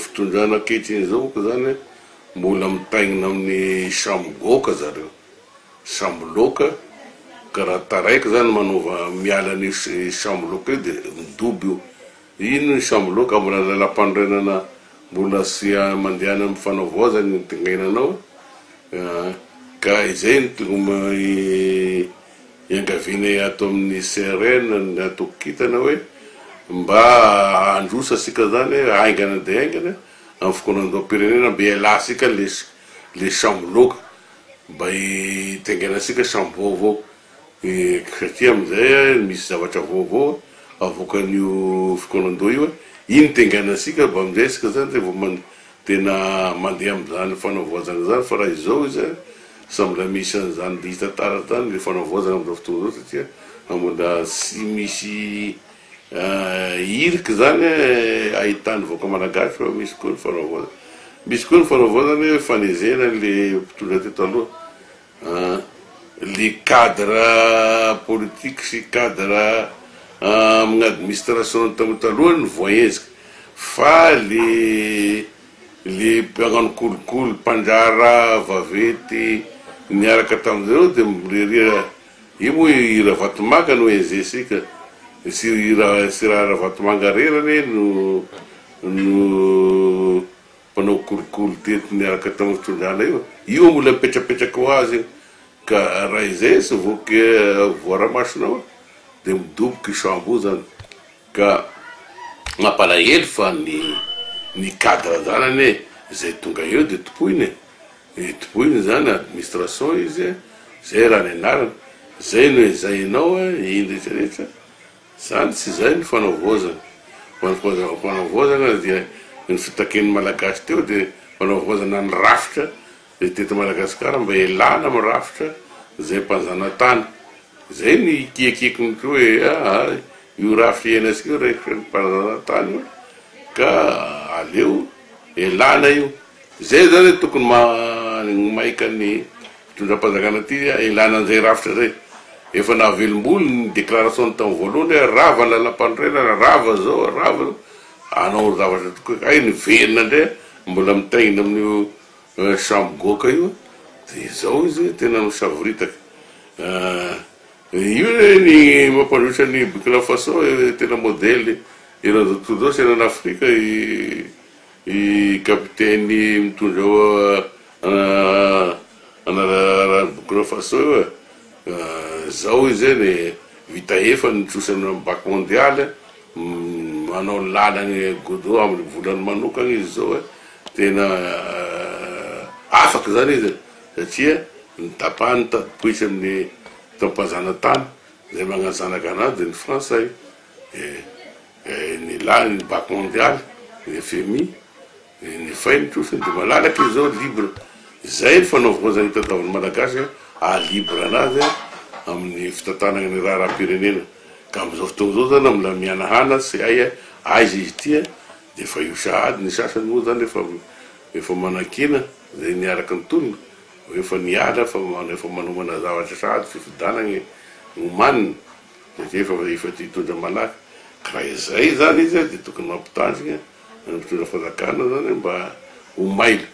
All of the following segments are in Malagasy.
fitondrana ankehitriny izao manko zany mbola mitaingina amin'ny samy goaka zareo, sambo loaka, ka raha taraiky zany manova miala an'io sambo loaka io de midobo io. Ino ny sambo loaka? Mbola lalam-panorenana mbola tsy mandeha any amin'ny fanavaozana ny tingainanao ka izay no tokony iangavianay ato amin'ny CRN ny antoko Kintana hoe mba handroso antsika zany haingana dia haingana amin'ny fikaonandoham-pirenena mba hialantsika le le sambo loaka mba hitaingenantsika sambo vaovao satria amin'izay misy zavatra vaovao avoakan'io fikaonandoha io, iny tainganantsika mba amin'izay isika zany rehefa tena mandeha amin'izany fanavaozana izany fa raha izao izy tsy mbola misy an'izany hita taratra izany le fanavaozana amin'izao fotoana izao satria mbola tsy misy Hirika izany ahitan'ny vahoaka malagasy fa misy koa ny fanavaozana. Misy koa ny fanavaozana hoe fanezehana an'le mpitondra teto aloha. Le cadre politique sy cadre amin'ny administration taloha no voahenjika fa le le mpanano kolikoly, mpandraharaha vaventy niaraka tamin'izareo dia mirehareha. Io moa i Ravatomanga no enjehintsika, tsy i tsy raha Ravatomanga rery anie no no mpanao kolikoly teto niaraka tamin'ny fitondrana io, io mbola mipetrapetraka ho azy io, ka raha izay tsy voky voara-masonao dia midoboka io sambo io zany, ka mampalahelo fa ny ny cadre zany anie izay tonga eo dia tompoina e. Ny toboina izany administration izy zay raha ny anarany, zay no ezahinao iny rehetra rehetra, zany tsy zay ny fanavaozana, fa ny fanavaozana dia ny fitakian'ny malagasy teo dia fanavaozana ny rafitra zay teto Madagasikara mba hialana amin'ny rafitra zay mpanjanatany, zay no ikiakiako mihitsy hoe aa io rafitra iainantsika io rafitry ny mpanjanatany io ka aleo elana io. Zay zany tokony maika ny fitondram-panjakana ty ilana an'izay rafitra zay. Efa nahavelom-bolo ny déclaration-ny tamin'ny voalohany hoe rava ny lalam-panorenana, rava zao, rava zao. Hanao zavatra tokoa hay niverina indray mbola mitaingina amin'io sambo goaka io de izao izy tena misavoritaka. Io anie ny mampandroso an'i Burkina Faso tena modèle eran'izao tontolo izao sy eran'Afrika i I kapiteny mitondra eo anaraharahan'i Burkina Faso io e, zao izy eny e, vita efa ny trosany amin'ny banque mondiale, manao lalagna goudron amin'ny volany manokagna izy zao e, tena afaka zany izy e, satria notapahany ny tadi-poitra amin'ny taom-pahazanatany, zay magnazanaka anazy de ny frantsay e. Ny lany ny banque mondiale, ny fmi, ny fai ny trosa dia malalaka izy zao libre, izay ny fanaovaozana itadiavan'ny malagasy haha libre anazy amin'ny fitantanana ny raharaham-pirenena, ka amin'izao fotoana izao zany mbola mihanahana tsy hay aiza izy ity dia efa io sahady ny sasany moa zany efa efa manakiana izay niaraka nitolona efa niala fa efa manomana zavatra sahady fifidianana omanina. Satria efa efa te hitondra malaky. Ka raha izay izany izy dia tokony mampitandrina ny mpitondra fanjakana izany mba ho mailo,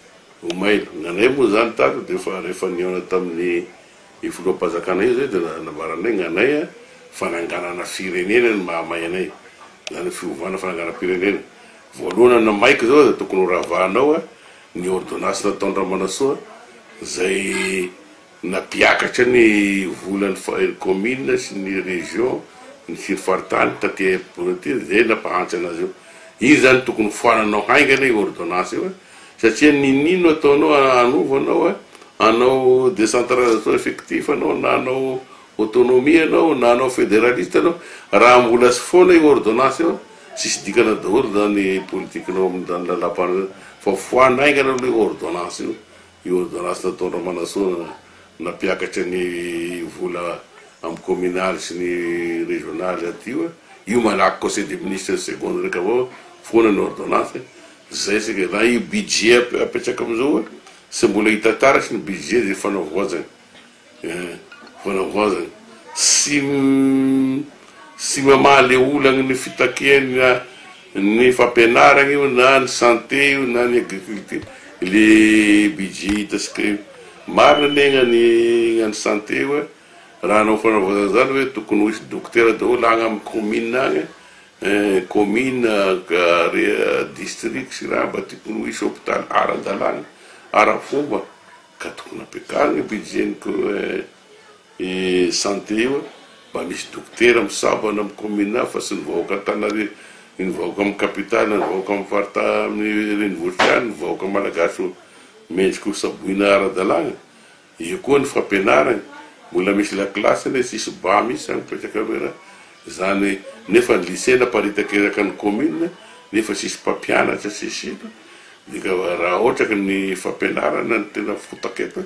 ho mailo. Ny anay moa izany tato dia efa rehefa nihaona tamin'ny io filoham-panjakana io izay dia nambaranay ny anay fananganana firenena no mahamay anay. Izany hoe fiovana fananganam-pirenena. Voalohany na maika izao dia tokony ho ravahanao ny ordonnance nataon-dRamanasoa izay Nampiakatra ny volan'ny commune sy ny région ny firy faritany taty ampovoany aty zay nampahantra anazy io. Iny zany tokony foananao haingana io ordonnance io satria n'inon'inona ataonao hanova anao hanao décentralisation effectif anao na hanao autonomie anao na hanao fédéraliste anao raha mbola tsy foana io ordonnance io tsisy dikana daholo zany politiquenao amin'izany lalam-panorenana fa foano haingana aloha io ordonnance io. Io ordonnance nataon-dRamanasoa nampiakatra ny vola amin'ny communal sy ny regional aty io, io malaky conseil des ministres seconde raiky avao foana ny ordonnance, zay sika na io budget apetraka amizao tsy mbola hita taratra ny budget zay fanavoazana eh, fanavoazana tsy tsy mamaha le olagny ny fitakiana. Ny fampianaragna io na ny santé io na ny agriculture le budget hitasika io. Marina anie gnany gnany santé io e, raha hanao fanavaozana zany ve tokony ho hisy dokotera daholo agny amy commune agny eh, commune, district sy raha mba tokony ho hisy hôpital ara-dalàgna, ara-pomba ka tokony ampiakarigny budget ny E santé io mba misy dokotera misabo any am commune any fa tsy ny vahoaka Antananarivo ny vahoaka am capitale ny vahoaka am farita amin'ny renivohitra ihany ny vahoaka malagasy ho mendrika ho saboina ara-dalàgna eo koa ny fampianaragna mbola misy lakilasy anie tsisy banc mihitsy zany mipetraka ame raha zany nefa ny lycée naparitaka eraka ny commune nefa tsisy mpampianatra tsisy ino dika raha ohatra ka ny fampianarana no tena fotaka eto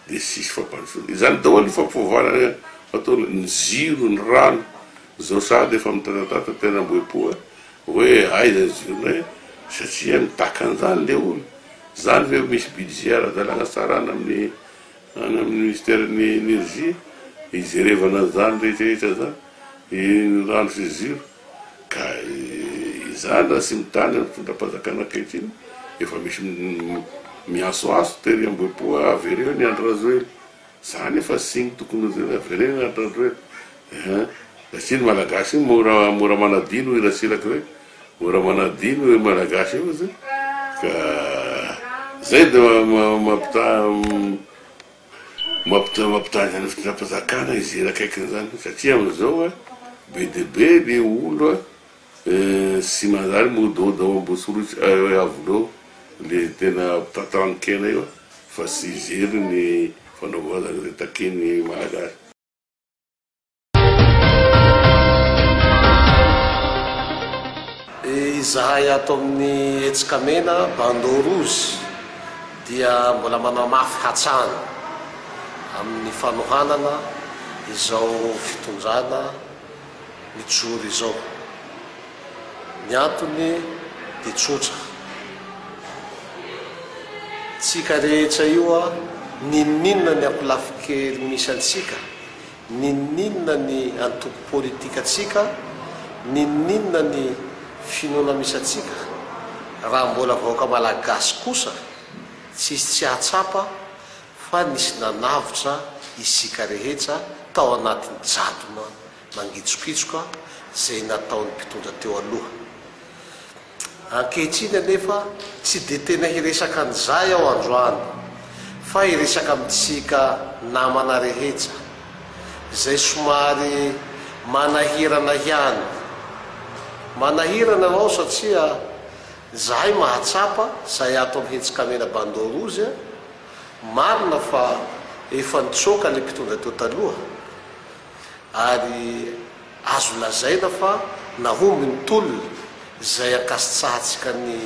dia tsisy fampandrosoana. Izany daholo ny fampiovana atao, ny jiro, ny rano, zao sahady efa mitatatata tena Ambohipo hoe aiza ny jironay satria mitaky an'izany le olona. Zany ve misy budget ara-dalàna tsara any amin'ny any amin'ny ministère ny énergie hijerevana an'izany rehetra rehetra zany, ny rano sy jiro. Ka izany raha tsy mitany ny fitondram-panjakana ankehitriny, efa misy miantsoantso tery Ambohipo hoe avereno ny Andry Rajoelina. Zany efa signe tokony ho jerena, avereno ny Andry Rajoelina. Ehe, satria ny Malagasy io mora mora manadino hoy Ratsiraka zay, mora manadino io Malagasy io zay, ka zay de mampitaha Mampitandrina ny fitondram-panjakana izy ela akaikin'izany satria amin'izao be dia be ny olona tsy manjary mody ao Ambosorotsy Iavoloha le tena mpitanterankena io fa tsy hijery ny fanaovana izay takian'ny Malagasy. Izahay ato amin'ny Hetsika Mena, Bandeau Rouge, dia mbola manamafy hatrany amin'ny fanohanana izao fitondrana mijoro izao. Ny antony dia tsotra, tsika rehetra io n'inon'inona ny ankolafin-kery misy antsika, N'inon'inona ny antoko politikantsika, n'inon'inona ny finoana misy antsika, raha mbola vahoaka malagasy kosa tsisy tsy hahatsapa fa nisy nanavotra isika rehetra tao anatin'ny jadona mangitsokitsoka izay nataon'ny mpitondra teo aloha. Ankehitriny anefa tsy dia tena hiresaka an'izay aho androany fa hiresaka amintsika namana rehetra izay somary manahirana ihany. Manahirana aho satria izahay mahatsapa, izahay ato amin'ny Hentsikamena Bandeau Rouge, marina fa efa nitsoaka ilay mpitondra teo taloha ary Azo lazaina fa nahomby ny tolona izay ankasitsahantsika ny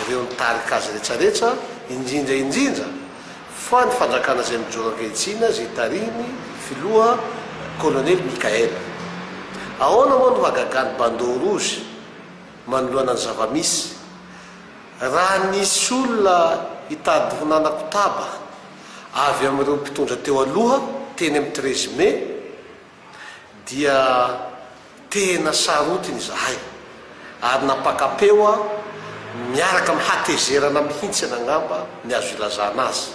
ireo nitarika azy retsaretsa, indrindra indrindra fa ny fanjakana izay mijoro ankehitriny izay tarihin'ny filoha Colonely Mickaël. Ahoana moa no hagagan'ny bandeau rouge manoloana ny zava-misy? Raha nisy olona hitady ho nanakotaba avy amin'ireo mpitondra teo aloha teny amin'ny 13 mai, dia tena sarotiny izahay ary nampaka-peo aho miaraka amin'ny hatezerana mihintsy angamba ny azo ilazana azy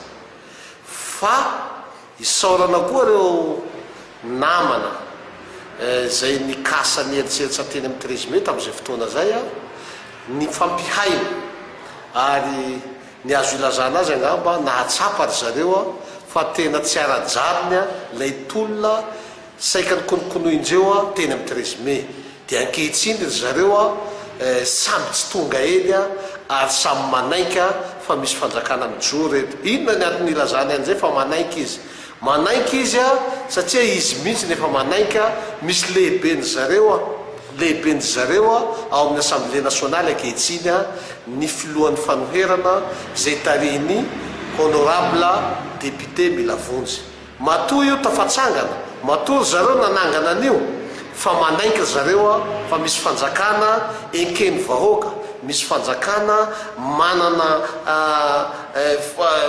fa isaorana koa ireo namana izay nikasa nieritreritra teny amin'ny 13 mai tamin'izay fotoana izay aho nifampihaino ary Ny azo ilazana azy angamba nahatsapa ry zareo fa tena tsy ara-drariny ilay tolona saika nikonokonoin-dreo teny amin'ny 13 mai. Dia ankehitriny ry zareo samby tsy tonga eny ary samy manainka fa misy fanjakana mijoro eto. Inona ny antony ilazany an'izay fa manainka izy? Manainka izy satria izy mihitsy no efa manainka misy lehiben-dry zareo lehiben-dry zareo ao amin'ny Assemblée nationale ankehitriny ny filohan'ny fanoherana izay tarihin'ny Honorable député Milavonjy. Matoa io tafatsangana, matoa ry zareo nanangana an'io fa manainka ry zareo fa misy fanjakana enken'ny vahoaka, misy fanjakana manana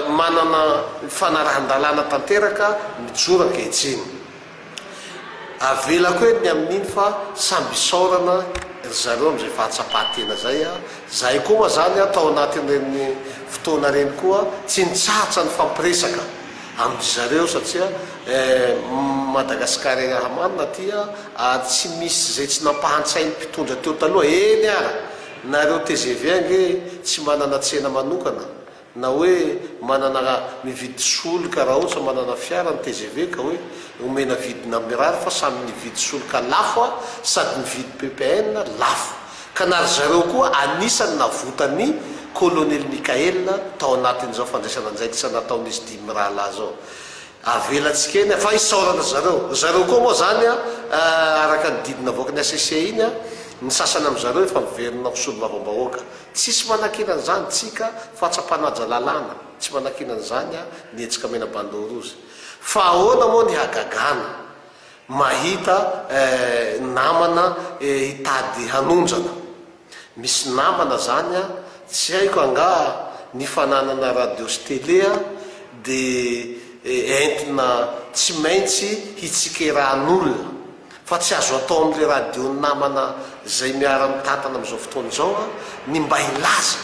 manana fanarahan-dalàna tanteraka mijoro ankehitriny. Avelako eny ny amin'iny fa samby isaorana ry zareo amin'izay fahatsapan-tena izay. Izahay koa moa izany tao anatin'ireny fotoana ireny koa tsy nitsahatra nifampiresaka amin-dry zareo satria Madagascar Ramanana aty ary tsy misy izay tsy nampahantsain'ny mpitondra teo taloha. Eny ara, nareo tgv ange tsy manana tsena manokana Na hoe manana mividy solika raha ohatra manana fiara ny tgv ka hoe omena vidina mirary fa samy nividy solika lafo a sady nividy ppn lafo ka na ry zareo koa anisany navotan'i colonel Mickael tao anatin'izao fandraisana andraikitra nataon'izy dimy mirahalahy zao avelantsika eny fa isaorana zareo ry zareo koa moa zany a araka ny didy navoakan'ny HCC iny a ny sasany amin'zareo efa miverina ho solombavambahoaka Tsisy manakiana an'izany tsika fa tsa mpanaja lalàna, tsy manakiana an'izany ny hetsika mena bandeau rouge. Fa ahoana moa ny hagagana mahita eh namana hitady hanondrana. Misy namana zany an, tsy haiko angaha ny fananana radio sy télé an de entina tsy maintsy hitsikerahan'olona. Fa tsy azo atao amin'ilay radio namana izay miara mitantana amin'izao fotoana izao ny mba hilaza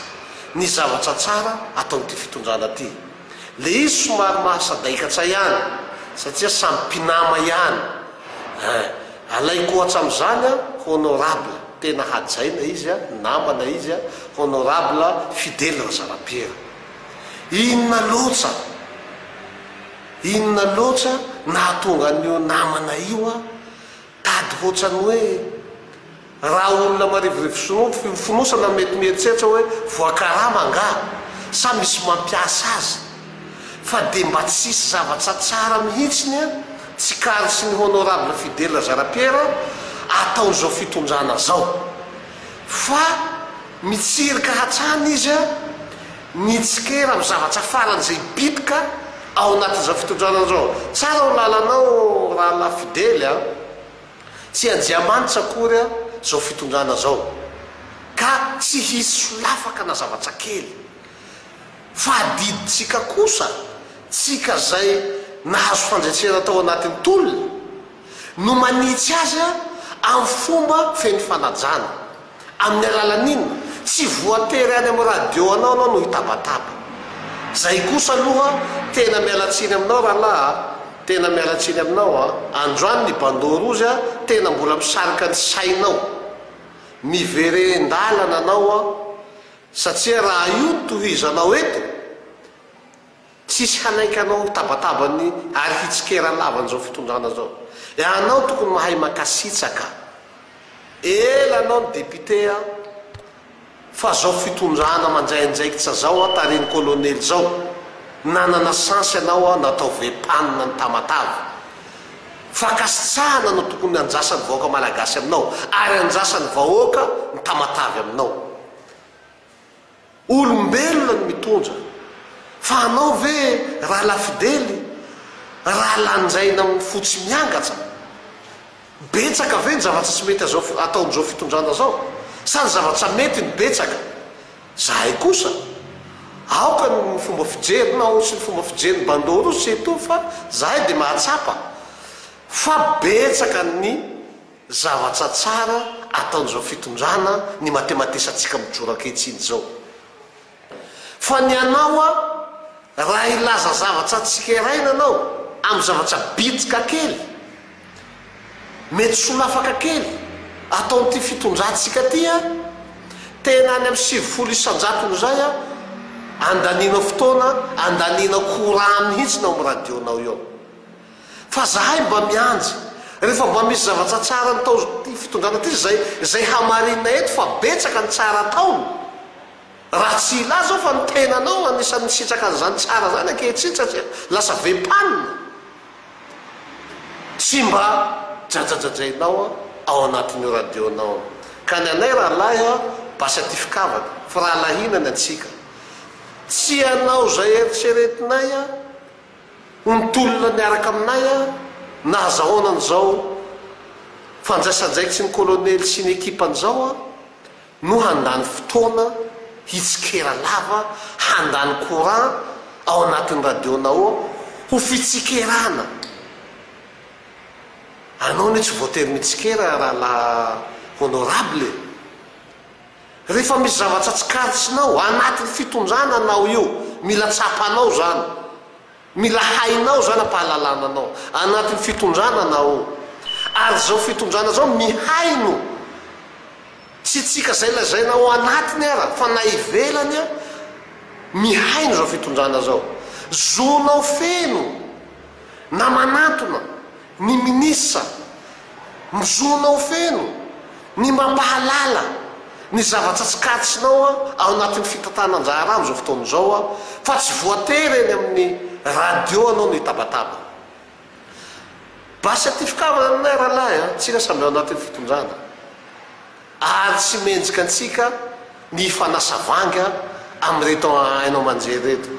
ny zavatra tsara ataon'ity fitondrana ity. Le izy somary mahasadaikatra ihany satria samy mpinama ihany eh. Alaiko ohatra amin'izany an, honorable, tena hajaina izy an, namana izy an, honorable Fidèle Razarapiera. Inona loatra? Inona loatra nahatonga an'io namana io a tady hoatrany hoe raha olona marivorivo fonosana mety mieritreritra hoe voakarama angaha sa misy mampiasa azy fa dia mba tsisy zavatra tsara mihitsiny a tsikaritry ny honorable Fidèle Razarapiera ataon'izao fitondrana zao fa mitsirika hatrany izy a Mitsikera amin'ny zavatra faran'izay bitika ao anatin'izao fitondrana izao. Tsara ho lalanao rahalahy Fidely a! Tsy Andriamanitra akory izao fitondrana izao ka tsy hisy solafaka na zavatra kely. Fa adidintsika kosa, tsika izay nahazo fandresena tao anatin'ny tolona, no manitsy azy amin'ny fomba feno fanajana. Amin'ny alalan'inona? Tsy voatery any amin'ny radio anao anao no hitabataba. Zay kosa aloha tena miala tsiny aminao rahalahy a! Tena miala tsiny aminao a! Androany ny bandeau rouge a tena mbola misarika ny sainao. Miveren-dalana anao a! Satria raha io no tohizanao eto, Tsisy hanaiky anao hitabataba ny ary hitsikera lava an'izao fitondrana zao. Ianao tokony mahay mankasitsaka. Ela anao ny député a! Fa zao fitondrana mandray andraikitra zao a tarihin'ny colonel zao, nanana chance ianao a natao vepanina ny Tamatave. Fankasitsahana no tokony andrasan'ny vahoaka malagasy aminao ary andrasan'ny vahoaka ny Tamatave aminao. Olombelona no mitondra. Fa anao ve rahalahy Fidely raha lanjaina amin'ny fo tsy miangatra? Betsaka ve ny zavatra tsy mety azao ataon'izao fitondrana zao? Sa ny zavatra mety no betsaka? Zahay kosa, aoka ny fomba fijerinao sy ny fomba fijerin'i Bandoro tsy hitovy fa zahay dia mahatsapa fa betsaka ny Zavatra tsara ataon'izao fitondrana ny matematesantsika mijoro ankehitriny izao. Fa ny anao a, raha hilaza zavatra tsikeraina anao amin'ny zavatra bitika kely, mety solafaka kely ataon'ity fitondrantsika ity a, tena any amin'ny 90 isan-jatony izay a, andanianao fotoana, andanianao courant mihitsy ny ao amin'ny radio-nao eo. Fa zahay mba mianjy rehefa mba misy zavatra tsara atao ty fitondrana ty zay zay hamarinina eto fa betsaka ny tsara ataony raha tsy hilaza aho fa ny tenanao anisan'ny nisitraka an'izany tsara zany ankehitriny satria lasa vepanina tsy mba jajajajainao ao anatin'io radio nao ka ny anay rahalahy a basy atifikavana firahalahiana ny antsika tsy anao zay eritreretinay a Ho nitolona niaraka aminay aho nahazahoana an'izao fandraisandraikitry ny kolonely sy ny ekipany izao aho no handany fotoana hitsikera lava, handany courant ao anatin'ny radio-nao ho fitsikerana. Anao anie tsy voatery mitsikera rahalahy honorable e! Rehefa misy zavatra tsikaritsinao, anatin'ny fitondrana anao io, mila tsapanao zany. Mila hainao zany ampahalalana anao. Anatin'ny fitondrana anao. Ary zao fitondrana zao mihaino. Tsy tsika zay lazaina ao anatiny ara fa na ivelany a, mihaino zao fitondrana zao. Zonao feno na manantona ny minisitra, zonao feno ny mampahalala ny zavatra tsikaritsinao ao anatin'ny fitantanan-draharaha amin'izao fotoana izao fa tsy voatery eny amin'ny radio anao no hitabataba. Basy atifikavana aminay rahalahy a, tsika samby ao anatin'ny fitondrana ary tsy mendrika antsika ny hifanasa vangy amin'ireto haino aman-jery ireto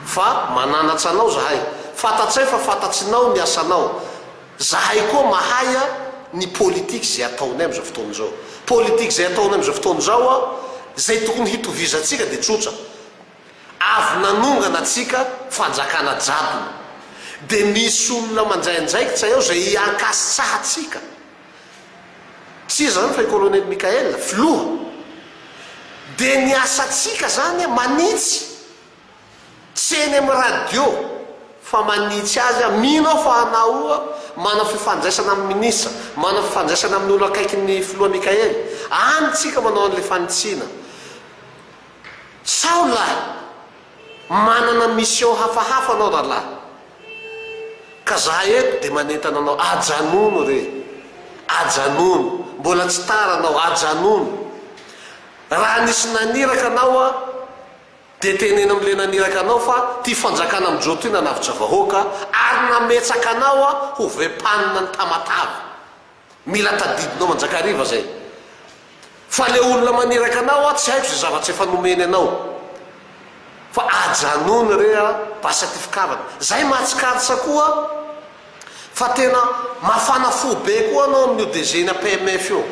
fa mananatra anao zahay, fantatray fa fantatrinao ny asanao, zahay koa mahay ny politique izay ataonay amin'izao fotoana izao, politique izay ataonay amin'izao fotoana izao izay tokony hitovizantsika dia tsotra, Avy nanongana antsika fanjakana jadona. Dia misy olona mandray andraikitra eo izay hiankasitsahantsika. Tsy iza izany fa i Colonel Mickaël, filoha. Dia ny asantsika izany manitsy. Tsy eny amin'ny radio fa manitsy azy aho. Mino aho fa anao manana fifandraisana amin'ny minisitra, manana fifandraisana amin'ny olona akaikin'ny filoha Mickaël. Any tsika manao an'ilay fanitsiana. Sao lahy manana mission hafahafa anao rahalahy ka za eto de manentana anao ajanony re ajanony mbola tsy tara anao ajanony raha nisy naniraka anao a de teneno amle naniraka anao fa ty fanjakana mijoro ty nanavotra vahoaka ary nametsaka anao a ho vepanina ny tamatave Mila tadidinao manjakariva zay. Fa le olona maniraka anao a tsy haiko zay zavatra efa nomeny anao. Fa ajanony re a basy atifikavana. Zay mahatsikaritra koa fa tena mafana fo be koa anao amin'io DG na PMF io.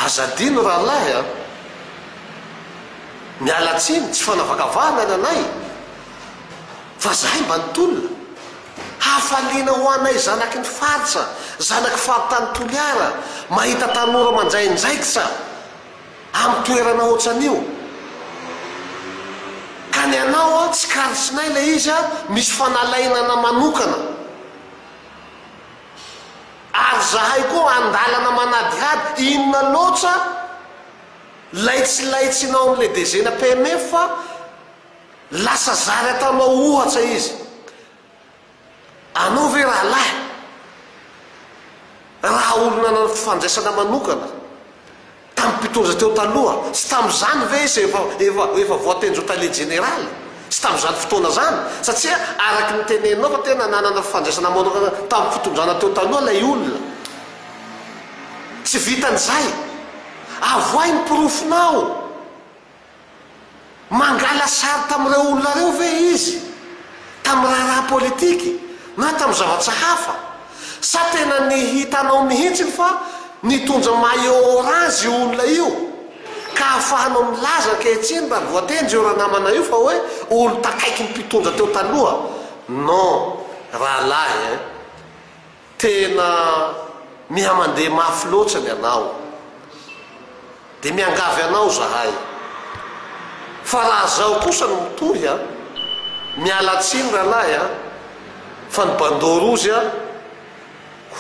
Aza adino rahalahy a. Miala tsiny, tsy fanavakavahana ny anay fa zahay mba nitolona. Hafaliana ho anay zanaky ny faritra, zanaky faritany Toliara, mahita tanora mandray andraikitra amin'ny toerana ohatran'io. Ka ny anao an, tsikaritrinay ilay izy an, misy fanalainana manokana. Ary zahay koa andalana manadihady, inona loatra lay tsy laitsinao amin'ilay DG-na PMF fa Lasa zary ataonao ohatra izy. Anao ve rahalahy raha olona nanana fifandraisana manokana tamin'ny mpitondra teo taloha, tsy tamin'izany ve izy efa efa efa voatendry ho tale jeneraly? Tsy tamin'izany fotoana izany? Satria araka ny teneninao fa tena nanana fifandraisana manokana tamin'ny fitondrana teo taloha ilay olona. Tsy vitan'izay. Avoahy ny porofonao. Mangala sary tamin'ireo olona ireo ve izy tamin'ny raharaha politiky na tamin'ny zavatra hafa? Sa tena ny hitanao mihitsy fa nitondra maillot orange io olona io ka ahafahanao milaza ankehitriny raha voatendry io ranamana io fa hoe olo takaiky ny mpitondra teo taloha? Non rahalahy eh! Tena miha-mandeha mafy loatra ny anao. Dia miangavy anao zahay. Fa raha zaho kosa no mitohy a, miala tsiny rahalahy a, fa ny bandeau rouge a,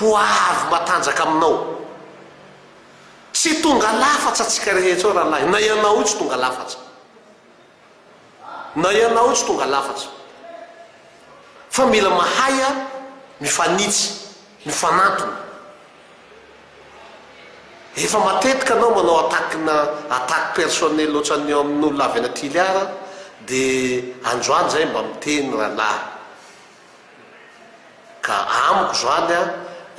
ho avy matanjaka aminao. Tsy tonga lafatra tsika rehetra ao rahalahy, na ianao io tsy tonga lafatra. Na ianao io tsy tonga lafatra. Fa mila mahay mifanitsy, mifanantona. Efa matetika anao manao attaque na attaque personnel ohatran'ny eo amin'olona avy any Toliara dia androany zay mba miteny rahalahy. Ka amiko zany a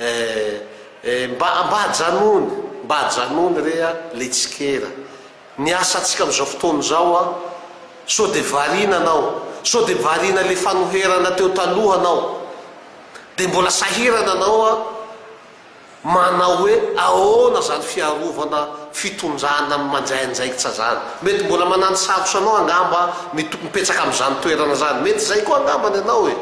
eh eh mba mba ajanony mba ajanony re a le tsikera. Ny asantsika amizao fotoana izao a sao de variana anao sao de variana le fanoherana teo taloha anao de mbola sahirana anao a Manao hoe ahoana zany fiarovana fitondrana mandray andraikitra zany? Mety mbola manano sarotra anao angamba mipetsaka amin'izany toerana zany. Mety zay koa angamba ny anao e!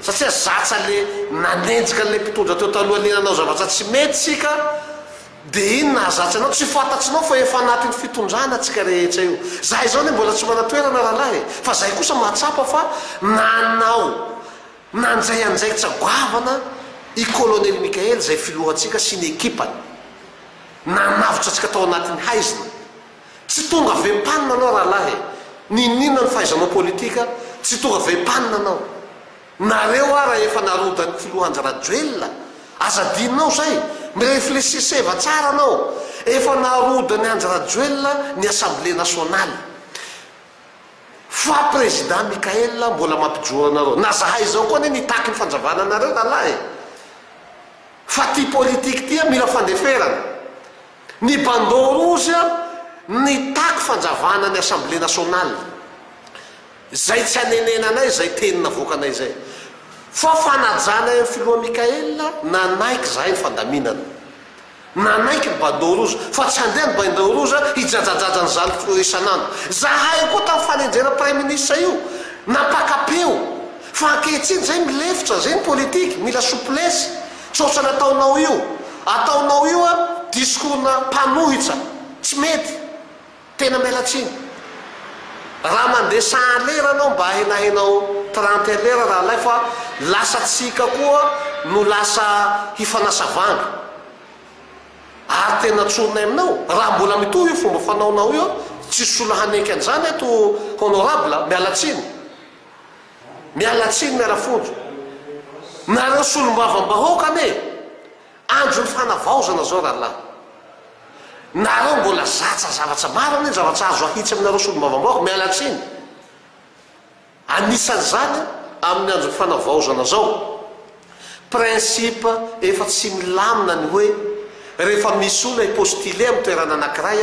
Satria zatsa le nanenjika an'le mpitondra teo taloha le nanao zavatra tsy mety tsika. Dia iny nahazatsy anao, tsy fantatsinao fa efa anatin'ny fitondrana tsika rehetra io. Zahay zao anie mbola tsy manan-toerana rahalahy e, fa zahay kosa mahatsapa fa nanao, nandray andraikitra goavana i Colonel Mickaël izay filohantsika sy ny ekipany. Nanavotra antsika tao anatin'ny haizina. Tsy tonga vempanina anao rahalahy e, n'inon'inona ny fahaizanao politika, tsy tonga vempanina anao. Nareo ara efa narodan'ny filoha Andry Rajoelina, aza adinonao zay, mi-reflechisseva tsara anao, efa narodan'i Andry Rajoelina ny assemblée nationale, fa président Mickaël mbola mampijoro anareo, na zahay zao koa anie nitaky ny fanjavana anareo rahalahy e, fa ty politique ty mila fandeferana, ny bandeau rouge nitaky fanjavana ny assemblée nationale. Izay tsy anenenanay izay teny navoakanay izay. Fa fanajanay an'i Filoha Mickaël, nanaiky izahay ny fandaminana. Nanaiky ny bandeau rouge, fa tsy handeha ny bandeau rouge hijajajaja an'izany filoha isan'andro. Zahay koa tamin'ny fanendrena Praiminisitra io, nampaka-peo. Fa ankehitriny izay milefitra, izay ny politique, mila souplesse. Tsy ohatran'ny ataonao io. Ataonao io discours-na mpanohitra. Tsy mety. Tena miala tsiny. Raha mandeha 100 à l'heure anao mba ahenahenao 30 à l'heure rahalahy fa lasa tsika koa no lasa hifanasa vangy. Ary tena tsorinay aminao, raha mbola mitohy io fomba fanaonao io, tsisy olona haneky an'izany eto honorable a, miala tsiny. Miala tsiny miala fonjo. Nareo solombavambahoaka anie Andron'ny fanavaozana zao rahalahy. Nareo mbola zatsa zavatsa maro anie ny zavatsa azo ahitsy aminareo solombavambahoaka, miala tsiny. Anisan'izany amin'ny andron'ny fanavaozana zao, principe efa tsy milamina ny hoe rehefa misy olona hi-postuler amin'ny toerana anakiray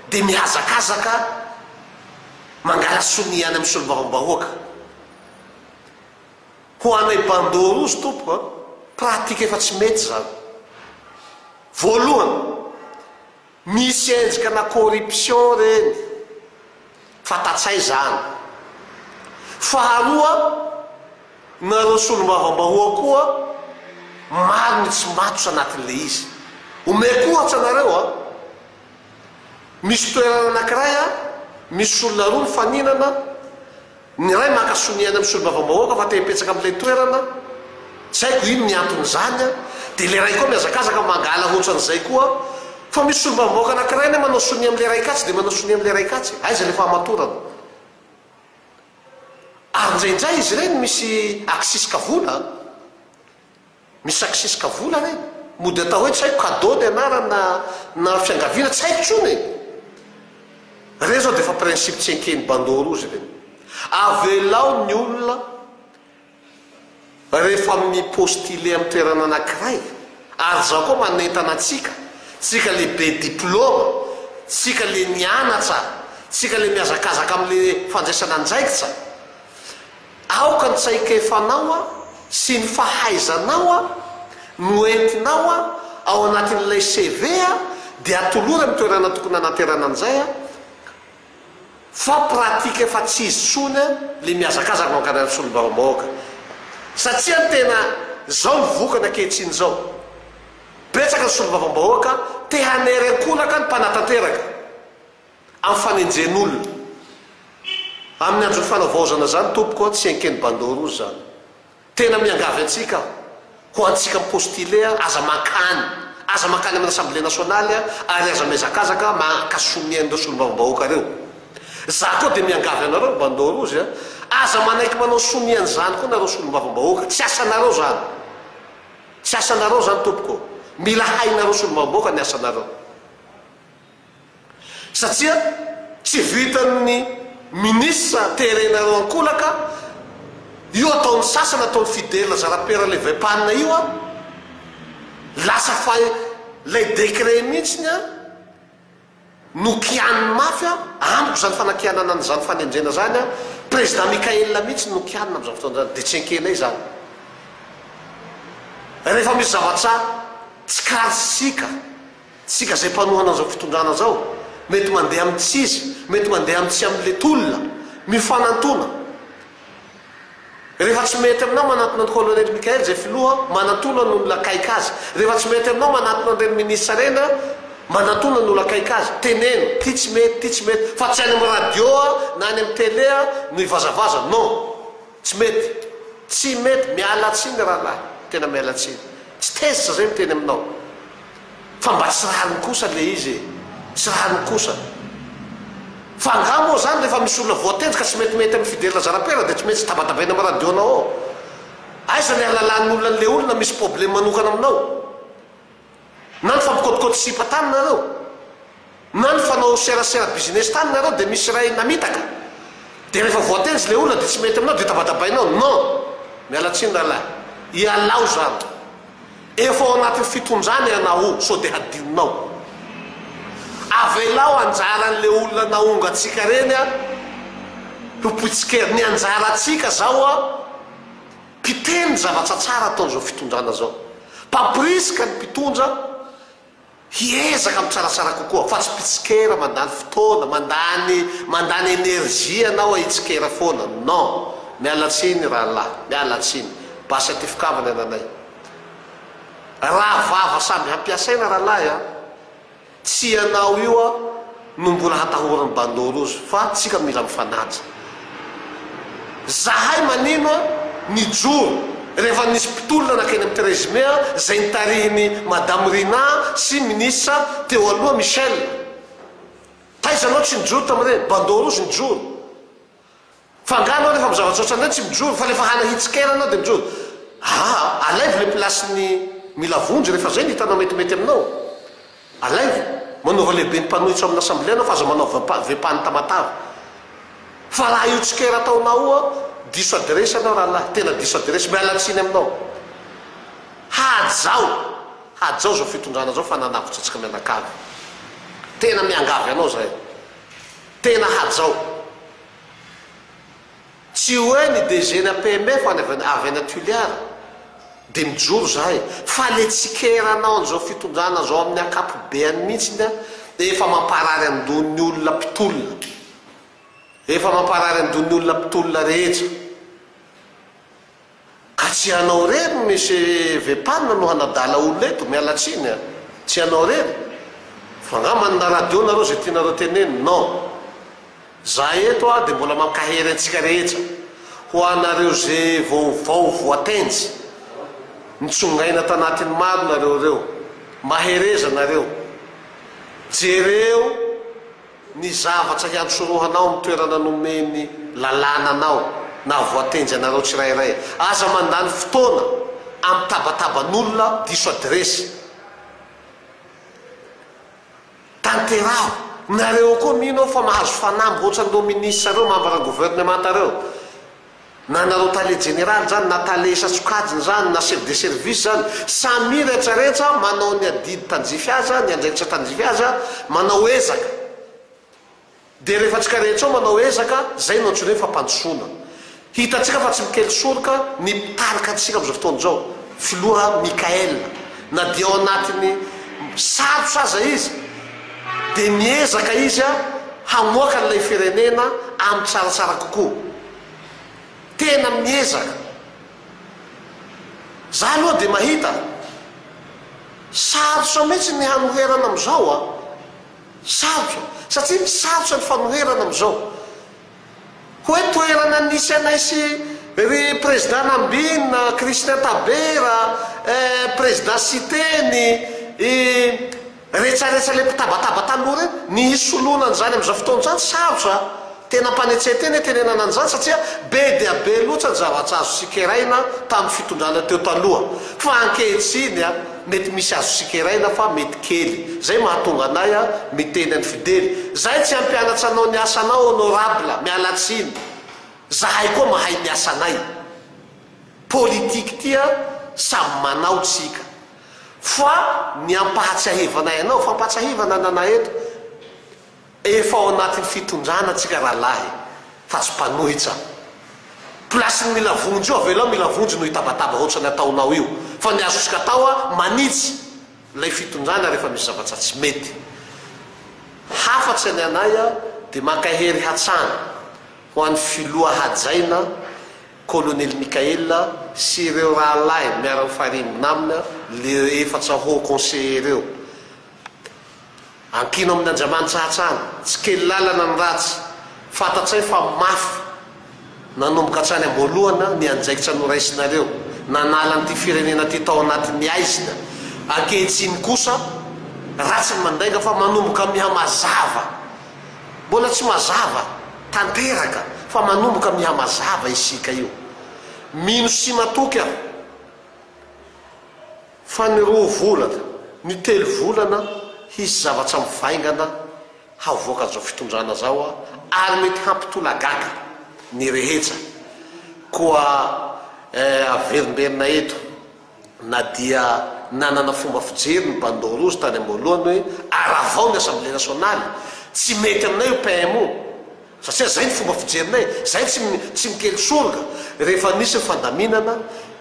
dia mihazakazaka mangala sonia any amin'ny solombavambahoaka. Ho anay bandeau rouge tompoko a, pratique efa tsy mety zany. Voalohany, misy endrika na corruption reny, fantatsay zany. Faharoa, nareo solombavambahoa koa maro ny tsy matotra anatin'le izy. Omeko ohatra nareo a, misy toerana anakiray a, misy olona roa mifaninana, Ny iray maka sonia any amin'ny solombavambahoaka fa te hipetraka amin'ilay toerana, tsy haiko inn ny anton'izany an, dia ilay iray koa mihazakazaka mangala hoatran'izay koa, fa misy solombavambahoaka anankiray anie manao sonia amin'ilay iray katsy dia manao sonia amin'ilay iray katsy, aiza ilay fahamatorana? Ary indraindray izy ireny misy akisiska vola an! Misakisiska vola re, mody atao hoe tsy haiko cadeau ny anarany na na fiangaviana, tsy haiko tsony e! Re zao defa principe tsy enkeny bandeau rouge ireny. Avelao ny olona rehefa mi-postuler amin'ny toerana anakiray, ary zaho koa manentana antsika, tsika le be diploma, tsika le nianatra, tsika le mihazakazaka amle fandraisana andraikitra, Aoka ny tsaikefanao sy ny fahaizanao no entinao ao anatin'ilay CV dia atolory amin'ny toerana tokony hanaterana an'izay fa pratique efa tsy izy tsony le mihazakazaka mankany amin'ny solombavambahoaka satria ny tena zao ny vokany ankehitriny zao betsaka ny solombavambahoaka te hanery ankolaka ny mpanatanteraka Amin'ny fanenjehan'olona. Amin'ny andron'ny fanavaozana izany tompoko a, tsy enkeny bandeau rouge izany. Tena miangavy antsika aho, ho antsika mi-postuler a, aza mankany, aza mankany amin'ny assemblée nationale ary aza mihazakazaka maka sonia an'ireo solombavambahoaka ireo. Za koa dia miangavy anareo ry bandeau rouge a, aza manaiky manao sonia an'izany koa nareo solombavambahoaka, tsy asanareo izany. Tsy asanareo izany tompoko. Mila hainareo solombavambahoaka ny asanareo. Satria tsy vitan'ny ministre terenareo ankolaka io ataon'ny sasany ataon'i Fidèle Zarapera le Vepan io an, lasa fa ilay décret mihitsiny an no kianiny mafy an, amiko izany fanakianana an'izany fanendrena izany an, président Mickaël mihitsy no kianina amin'izany fotoana izany, dia tsy enkenay izany. Rehefa misy zavatra tsikaritsika. Tsika izay mpanohana an'izao fitondrana izao, mety mandeha amin'ny tsy izy, mety mandeha amin'ny tsy amin'ilay tolona, mifanantona. Rehefa tsy mety aminao manantona an'i Colonel Mickaël izay filoha, manantona ny olona akaiky azy. Rehefa tsy mety aminao manantona an'ireny ministre ireny, manantona ny olona akaiky azy. Teneno, ty tsy mety, ty tsy mety. Fa tsy any amin'ny radio na any amin'ny télé no hivazavaza. Non! Tsy mety. Tsy mety. Miala tsiny rahalahy. Tena miala tsiny. Tsy tezitra zay miteny aminao. Fa mba tsy rariny kosa le izy e! Tsy rariny kosa. Fa angaha moa zany rehefa misy olona voatendry ka tsy metimety amin'ny Fidèle Razarapera dia tsy maintsy tabatabaina amin'ny radio-nao ao? Aiza ny ahalalan'ny olona an'le olona misy problème manokana aminao? Na nifampikaotikaoty sipa tany nareo? Na nifanao serasera business tany nareo dia misy iray namitaka? Dia rehefa voatendry le olona dia tsy mety aminao dia tabatabainao? Non! Miala tsiny rahalahy. Ialao zany. Efa ao anatin'ny fitondrana ianao sao dia hadinonao. Avelao anjaran'le olona naongantsika reny a ho mpitsikera. Ny anjarantsika zao a mpiteny ny zavatra tsara ataon'izao fitondrana zao. Mpampirisika ny mpitondra hiezaka amin'ny tsaratsara kokoa fa tsy mpitsikera mandany fotoana, mandany mandany energie anao hitsikera foana. Non! Miala tsiny rahalahy, miala tsiny. Basy atifikavana ny anay. Raha vava samby hampiasaina rahalahy a! Tsy ianao io a no mbola hatahoran'ny bandeau rouge fa tsika mila mifanaja. Zahay manino a nijoro rehefa nisy mpitolona nakeny amin'ny 13 mai a zay nitarihin'i madame Rina sy ministre teo aloha Michel. Taiza anao tsy nijoro tamin'ireny? Bandeau rouge nijoro. Fa angaha anao rehefa amin'ny zavatra ohatran'ireny tsy mijoro fa rehefa hana hitsikera anao dia mijoro. Aa alaivo le place-n'ny mila vonjy rehefa zay no hitanao metimety aminao. Alaivo. Manaova lehiben'ny mpanohitra ao amin'ny assemblée anao fa aza manao vepany Tamatave. Fa raha io tsikera ataonao io an, diso adiresy anao rahalahy, tena diso adiresy, miala tsiny aminao. Hajao, hajao izao fitondrana izao fa nanavotra antsika mianakavy. Tena miangavy anao zahay. Tena hajao. Tsy hoe ny DG ny APMF any avy any Toliara dia mijoro zahay fa le tsikeranao an'izao fitondrana zao amin'ny ankapobeany mihitsiny a efa mamparary andohan'ny olona mpitolona. Efa mamparary andohan'ny olona mpitolona rehetra. Ka tsy ianao irery Monsieur Vepan no hanadala olona eto, miala tsiny a! Tsy ianao irery. Fa nga manana radio nareo zay tianareo tenenina? Non. Za eto a dia mbola mankahery antsika rehetra. Ho anareo ze vaovao voatenjy, nitsongaina tanatin'ny maro nareo ireo. Mahereza nareo. Jereo. Ny zavatra hiantsorohanao amin'ny toerana nomen'ny lalàna anao na voatendry anareo tsirairay. Aza mandany fotoana amin'ny tabataban'olona diso adiresy. Tanteraho. Nareo koa mino aho fa mahazo fanamby ohatran'ireo ministre ireo, membre gouvernemanta ireo. Na nareo tale jeneraly zany, na tale isan-tsokajiny zany, na chef de service zany, samia retraretra manao ny adidy tandrify azy, ny andraikitra tandrify azy, manao ezaka. Dia rehefa tsika rehetra ao manao ezaka, zay no antsoina hoe fampandrosoana. Hitantsika fa tsy mikely soroka ny mpitarika antsika amin'izao fotoana izao, Filoha Mickaël. Na dia ao anatin'ny sarotra aza izy, dia miezaka izy hamoaka an'ilay firenena amin'ny tsaratsara kokoa. Tena miezaka. Za aloha dia mahita. Sarotra mihitsy ny hanoherana amin'izao a. Sarotra. Satria sarotra ny fanoherana amin'izao. Hoe toerana nisy anay sy ry Président Nambinina, Christian Tabera, eh, Président Siteny, i Retsaretsa le mpitabataba taloha reny, ny hisoloana an'izany amin'izao fotoana izany sarotra a! Tena ampanetsen-tena itenenana an'izany satria be dia be loatra ny zavatra azo tsikeraina tamin'ny fitondrana teo taloha. Fa ankehitriny a, mety misy azo tsikeraina fa mety kely. Zay mahatonga anay a miteny an'i Fidely. Zay tsy hampianatra anao ny asanao honorable, miala tsiny. Zahay koa mahay ny asanay. Politique ty a, samy manao tsika. Fa ny ampahatsiahivanay anao, fampahatsiahivana ananay eto, efa ao anatin'ny fitondrana tsika rahalahy fa tsy mpanohitsa. Place-n'ny mila vonjy io, avelao mila vonjy no hitabataba ohatran'ny ataonao io. Fa ny azontsika atao a, manitsy ilay fitondrana rehefa misy zavatra tsy mety. Hafatsy ny anay a, dia mankahery hatrany ho an'ny filoha hajaina. Kolonely Mickaël sy ireo rahalahy miara-mifarimbona aminy le efatsa haut conseiller ireo. Ankino amin' Andriamanitra hatrany, tsy kely lalana ny ratsy. Fantatray fa mafy nanomboka hatrany am-boalohana ny andraikitra noraisinareo, nanala an'ity firenena ity tao anatin'ny haizina. Ankehitriny kosa, ratsy ny mandainga fa manomboka mihamazava. Mbola tsy mazava tanteraka fa manomboka mihamazava isika io. Mino sy matoky aho. Fa ny roa volana, ny telo volana hisy zavatra mivaingana havoakan'izao fitondrana zao ary mety hampitolagaga ny rehetra. Koa eh averimberina eto na dia nanana fomba fijery ny bandeau rouge tany am-boalohany hoe aravao ny assemblée nationale, tsy mety aminay io PM io. Satria zay ny fomba fijerinay, zay tsy tsy mikely soroka, rehefa nisy ny fandaminana,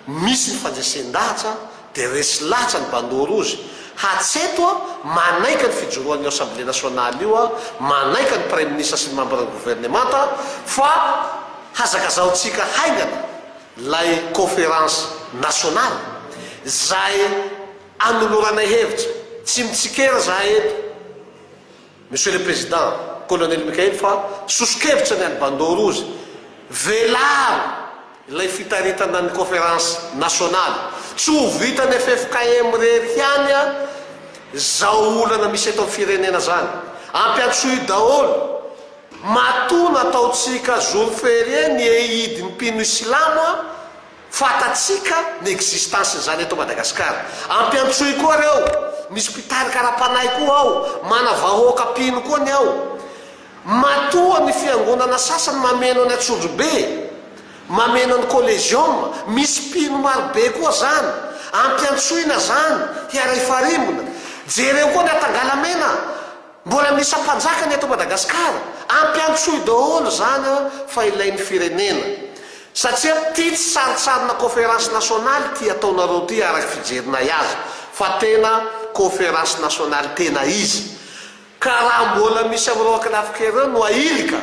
misy ny fandresen-dahatra dia resy lahatra ny bandeau rouge. Hatreto a, manaiky ny fijoroan'io assemblée nationale io a, manaiky ny praiminisitra sy ny membre ny governemanta fa hazakazaontsika haingana lay conférence nationale zay anoloranay hevitra, tsy mitsikera zahay eto. Monsieur le Président, Colonel Mickaël fa soso-kevitra ny an'i Bandeau Rouge, velaro ilay fitaritana ny conférence nationale. Tsy ho vitan'ny ffkm irery ihany zao olana misy eto amin'ny firenena zany. Ampiantsoy daholo. Matoa nataontsika jour férié ny Eid ny mpino silamo Fantatsika ny existence n'izany eto Madagascar. Ampiantsoy koa reo, misy mpitarika ara-panahy koa ao, mana vahoaka mpino koa ny ao. Matoa ny fiangonana sasany mameno any Antsonjombe, mameno any Collégium, misy mpino marobe koa zany. Ampiantsoina zany, hiara hifarimbona. Jereo koa ny Antangalamena. Mbola misy ampanjaka ny eto Madagascar, ampiantsoy daholo zany an fa ilain'ny firenena. Satria ty tsy sarintsarina conférence nationale ty ataonareo ty araka fijerinay azy fa tena conférence nationale tena izy. Ka raha mbola misy amin'ireo ankilafikely ireo no ahilika,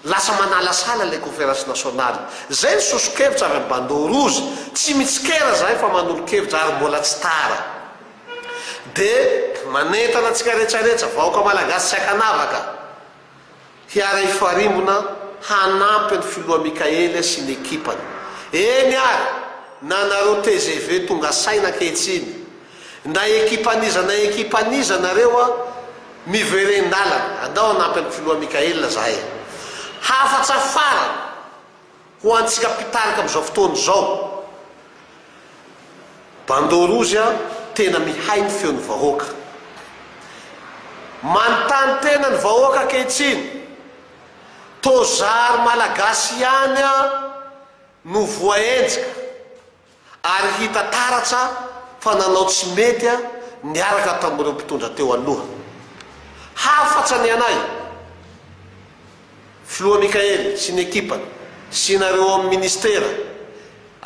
lasa manalasala ilay conférence nationale. Zay ny soso-kevitra avy amin'ny bandeau rouge. Tsy mitsikera zahay fa manolo-kevitra ary mbola tsy tara. Dia manentana antsika rehetrarehetra, vahoaka malagasy tsy ankanavaka, hiara-hifarimbona hanampy an'i Filoha Mickaël sy ny ekipany. Eny ary, na nareo tgv tonga saina ankehitriny, na ekipan'iza na ekipan'iza nareo a, miveren-dalana, andao hanampy an'i Filoha Mickaël zahay. Hafatra farany ho antsika mpitarika amin'izao fotoana izao, Bandeau rouge a, tena mihaino feon'ny vahoaka. Manontany tena ny vahoaka ankehitriny, toa zary Malagasy ihany a no voaenjika ary hita taratra fa nanao tsy mety a niaraka tamin'ireo mpitondra teo aloha. Hafatra ny anay, Filoha Mickaël sy ny ekipany sy nareo ao amin'ny ministera,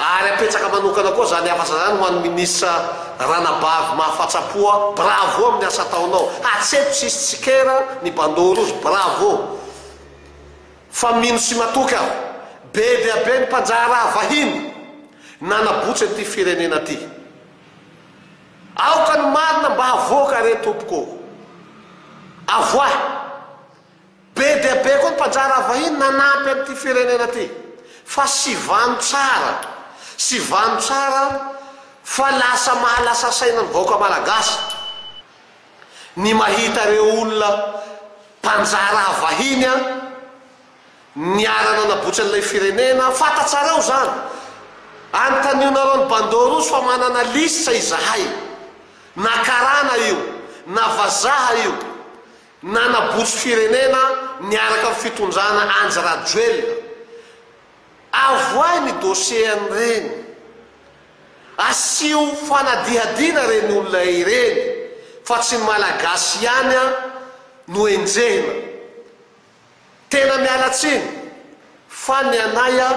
Ary apetraka manokana koa zany hafatra zany ho an'ny ministra Ranabavy Mahafatsapoa, bravo amin'ny asa ataonao, hatreto tsisy tsikera ny bandeau rouge, bravo. Fa mino sy matoky aho, be dia be ny mpandraharaha vahiny nanabotsy an'ity firenena ty. Aoka ny marina mba havoaka re tompoko ô. Avoahy. Be dia be koa ny mpandraharaha vahiny nanampy an'ity firenena ity. Fa sivano tsara, sivano tsara fa lasa mahalasa saina ny vahoaka malagasy ny mahita ireo olona mpandraharaha vahiny an, niara-nanabotsy an'ilay firenena, fantatrareo izany. Anontanionareo ny bandeau rouge fa manana lisitra izahay. Na karana io, na vazaha io. Nanabotsy firenena niaraka am fitondrana Andry Rajoelina. Avoahy ny dossier an'ireny. Asio fanadihadiana ireny olona ireny fa tsy ny Malagasy ihany no enjehina. Tena miala tsiny fa ny anay a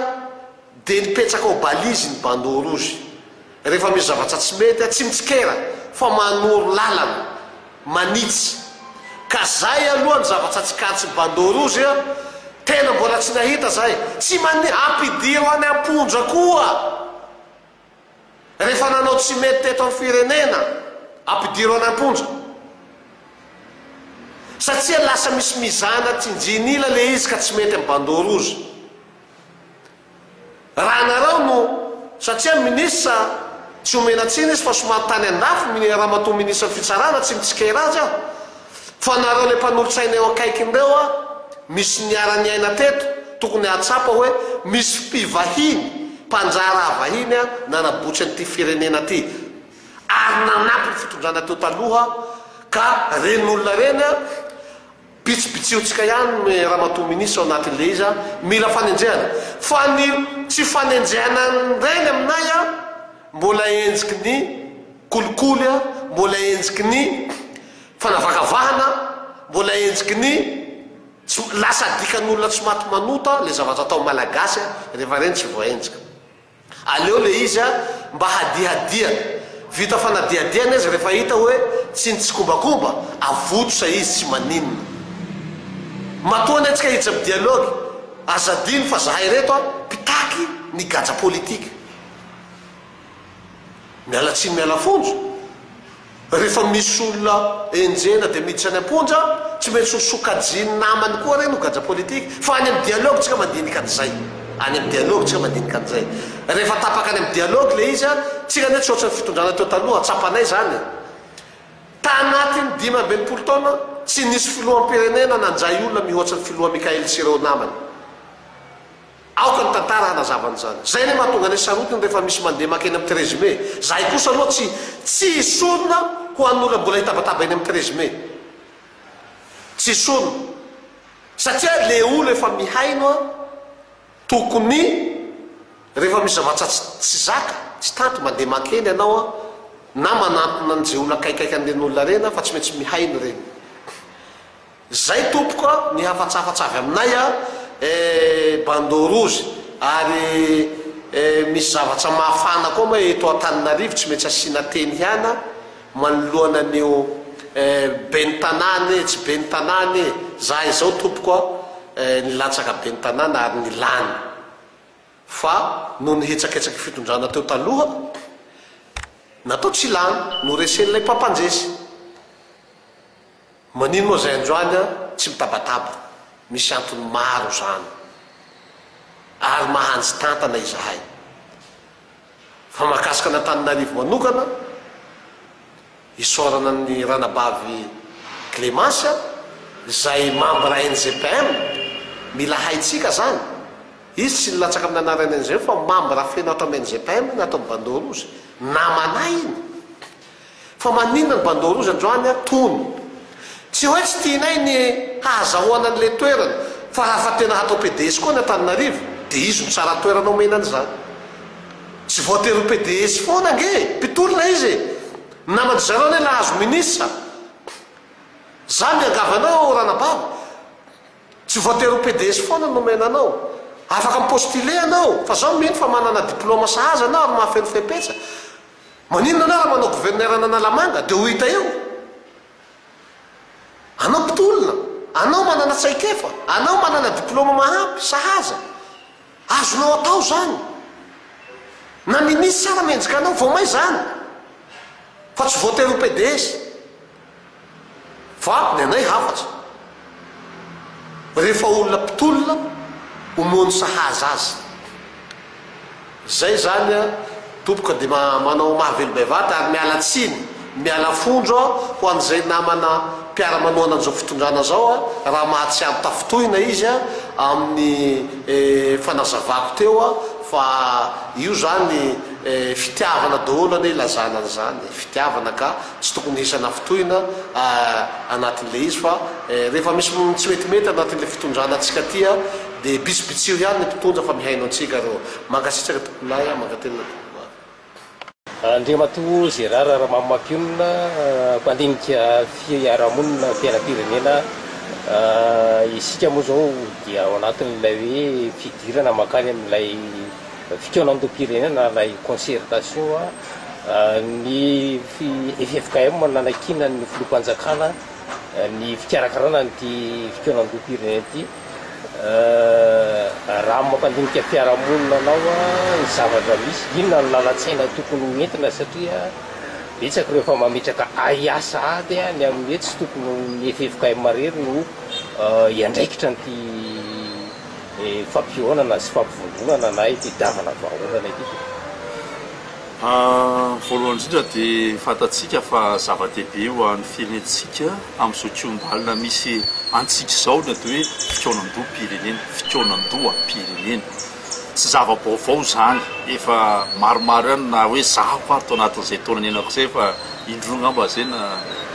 de nipetraka ao balise ny bandeau rouge rehefa misy zavatra tsy mety a tsy mitsikera fa manoro lalana manitsy ka zay aloha ny zavatra tsikaritry ny bandeau rouge a. Tena mbola tsy nahita zahay. Tsy mani ampidiro any amponja koa. Rehefa nanao tsy mety teto amin'ny firenena, ampidiro any amponja. Satria lasa misy mizana tsinjin'ila le izy ka tsy mety amin'ny bandeau rouge. Raha nareo no, satria ministre tsy omena tsiny izy fa somary tany andafy ny ramatoa ministre ny fitsarana, tsy mitsikera azy aho, fa nareo le mpanolotsaina eo akaikiny reo a, misy niara niaina teto, tokony hahatsapa hoe misy mpivahiny, mpandraharaha vahiny a, nanabotsy an'ity firenena ty, ary nanampy ny fitondrana teo taloha, ka reny olona reny a, Bitsibitsihontsika ihany ny ramatoa ministre ao anatin'ilay izy a, mila fanenjehana. Fa ny tsy fanenjehana an'ireny aminay a, mbola enjiky ny kolikoly a, mbola enjiky ny fanavakavahana, mbola enjiky ny tsy, lasa adikan'olona tsy maty manota ilay zavatra atao malagasy a, rehefa ireny tsy voaenjika. Aleo le izy a mba hadihadiana. Vita fanadihadiana izy rehefa hita hoe tsy nitsikombakomba, avotsotra izy tsy maninona. Matoa anie tsika hiditra am dialogue, aza adino fa zahay reto a mpitaky ny gadra politique. Miala tsiny miala fonja. Rehefa misy olona enjehina dia miditra any am-ponja, tsy maintsy ho sokajian'ny namany koa ireny ho gadra politika. Fa any amin'ny dialogue tsika mandinika an'izay. Any amin'ny dialogue tsika mandinika an'izay. Rehefa tapaka any amin'ny dialogue ilay izy, tsika anie tsy ohatran'ny fitondrana teo taloha, tsapanay izany e. Tanatin'ny 65 taona, tsy nisy filoham-pirenena nandray olona mihoatra ny filoha Mickaël sy ireo namany. Aoka ny tantara hanazava an'izany. Zay anie mahatonga anay sarotiny rehefa misy mandeha makeny amin'ny 13 mai. Zahay kosa aloha tsy tsy hisorona ho an'olona mbola hitabataba eny amin'ny 13 mai. Tsy hisorona. Satria le olo efa mihaino an, tokony rehefa misy zavatra tsy tsy zaka, tsy tanty mandeha makeny ianao an, na manantona an'izay olona akaikaiky an'ireny olona ireny an, fa tsy maintsy mihaino ireny. Zay tompoko a, ny hafatsafatsa avy aminay a, eh bandeau rouge, ary eh misy zavatsa mafana koa moa eto Antananarivo tsy maintsy asiana teny ihany a, manoloana an'io eh ben'ny tanàna e, tsy ben'ny tanàna e, za izao tompoko a, eh nilatsaka ben'ny tanàna ary nilany, fa noho ny hetsaketsaky fitondrana teo taloha, natao tsy lany, noresen'ilay mpampandresy. Manino moa zay androany an tsy mitabataba, misy antony maro zany ary mahanjy tantana izahay. Fa mahakasika an'Antananarivo manokana, isaorana ny ranabavy Clemence izay membre NGPM, mila haintsika zany, izy tsy nilatsaka amin'ny anaran'ny NGPM fa membre feno ato amin'ny NGPM iny ato amin'ny bandeau rouge, namanay iny. Fa maninona ny bandeau rouge androany a tony? Tsy hoe tsy tianay ny hahazahoana an'ilay toerana fa raha fa tena hatao pds koa ny Antananarivo dia izy no tsara toerana omena an'izany. Tsy voatery ho pds foana ange e! Mpitolona izy e! Ny naman-dry zareo anie nahazo ministre. Za miangavy anao ranabavy, tsy voatery ho pds foana no omena anao. Afaka mi-postuler ianao fa zaho mino fa manana diploma sahaza anao ary mahafeno fepetra. Maninona anao raha manao gouverneur an'Analamanga dia ho hita eo. Anao mpitolona, anao manana tsaikefa, anao manana diploma mahampy, sahaza. Azonao atao izany. Na ministre ara mendrika anao, vao may izany. Fa tsy voatery ho PDS. Fa ny anay hafatra, rehefa olona mpitolona, omeo ny sahaza azy. Zay zany a tompoko dia manao mahavelom-bevata ary miala tsiny, miala fondro aho ho an'izay namana mpiara-manohana an'izao fitondrana zao a, raha mahatsiaro tafintohina izy a amin'ny fanazavako teo a, fa io zany fitiavana daholo anie ilazana an'izany e, fitiavana ka tsy tokony hisy hanafintohina anatin'ilay izy fa rehefa misy tsy metimety anatin'ilay fitondrana antsika aty a dia bitsibitsiho ihany ny mpitondra fa mihaino antsika reo. Mankasitraka tompolahy a, mankatelina tompovavy. Andriamatoa Gérard Ramamimampionona, mpandinika fiarahamonina, fiainam-pirenena, Isika moa izao dia ao anatin'ilay hoe fidirana mankany amin'ilay fikaonandoham-pirenena na ilay concertation. Ny ffkm nanakiana ny filoham-panjakana ny fikarakarana an'ity fikaonandoham-pirenena ity. Raha mampandinika fiarahamonina anao ny zavatra misy, inona ny lalan-tsaina tokony ho entina satria betsaka ireo efa mametraka ahiahy sahady ny amin'ny hoe tsy tokony ho ny ffkm irery no hiandraikitra an'ity fampihaonana sy fampivondronana na ity davana vahaolana ity. Voalohany indrindra dia fantatsika fa zava-dehibe ho an'ny firenentsika amin'izao kihon-dalana misy antsika izao ny atao hoe fikaonandoham-pirenena, fikaonandoham-pirenena. Tsy zava-baovao izany, efa maromaro ihany na hoe zaho ary tao anatin'izay taona niainako izay efa indroa angamba izay na